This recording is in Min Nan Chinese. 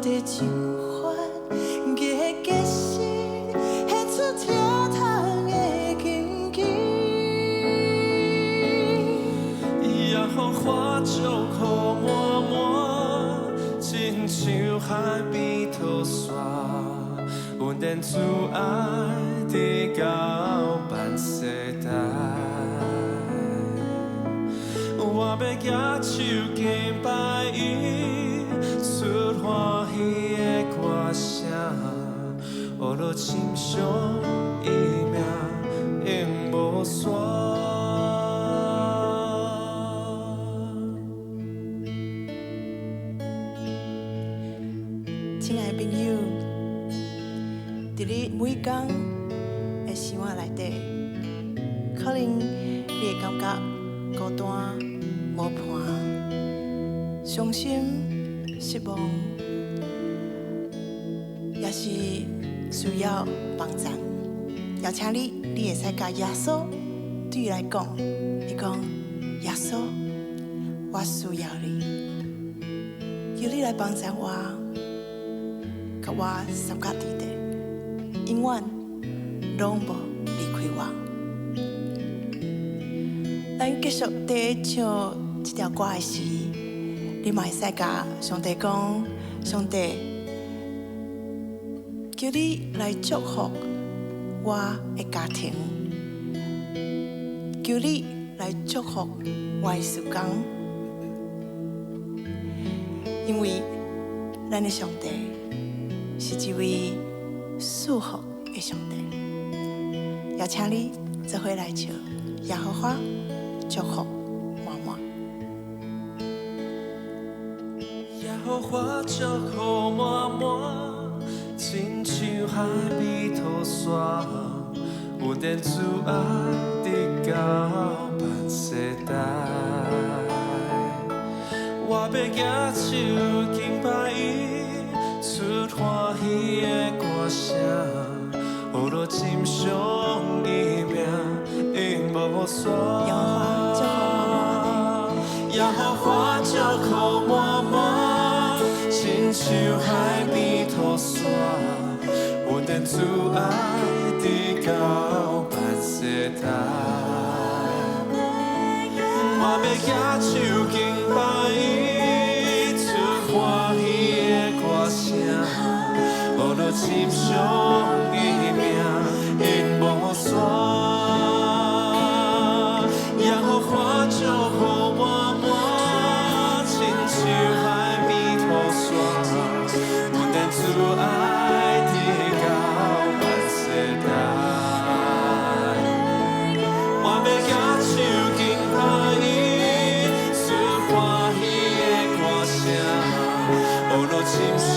帝這款的決心，獻出疼痛的根基。耶和華祝福滿滿，親像海邊塗沙，恩典慈愛直到萬世代。我欲舉手敬拜伊，出歡喜的歌聲，學樂深賞伊名永無煞。親愛的朋友，佇你每工的生活內底，可能你會感覺孤單、無伴、傷心、失望，也是需要幫贊。邀請你，你會使共耶穌對伊來講，你講耶穌，我需要你，求你來幫贊我，共我相佮佇底，永遠攏無離開我。咱繼續佇唱這條歌的時，你嘛會使共上帝講，上帝，求你來祝福我的家庭，求你來祝福我的時間，因為咱的上帝是一位賜福的上帝。邀請你做伙來唱耶和華祝福滿滿。耶和華祝福滿滿，親像海邊塗沙，恩典慈愛直到萬世代。我欲舉手敬拜伊，出歡喜的歌聲，學樂深賞伊名永無煞。耶和華祝福滿滿。耶和華祝福滿滿，親像海邊塗沙，恩典慈愛直到萬世代。我欲舉手敬拜伊，出歡喜的歌聲，學樂深賞伊名永無煞。耶和華祝福滿滿，親像海邊塗沙，恩典慈愛直到萬世代。我欲舉手敬拜伊，出歡喜的歌聲，學樂深賞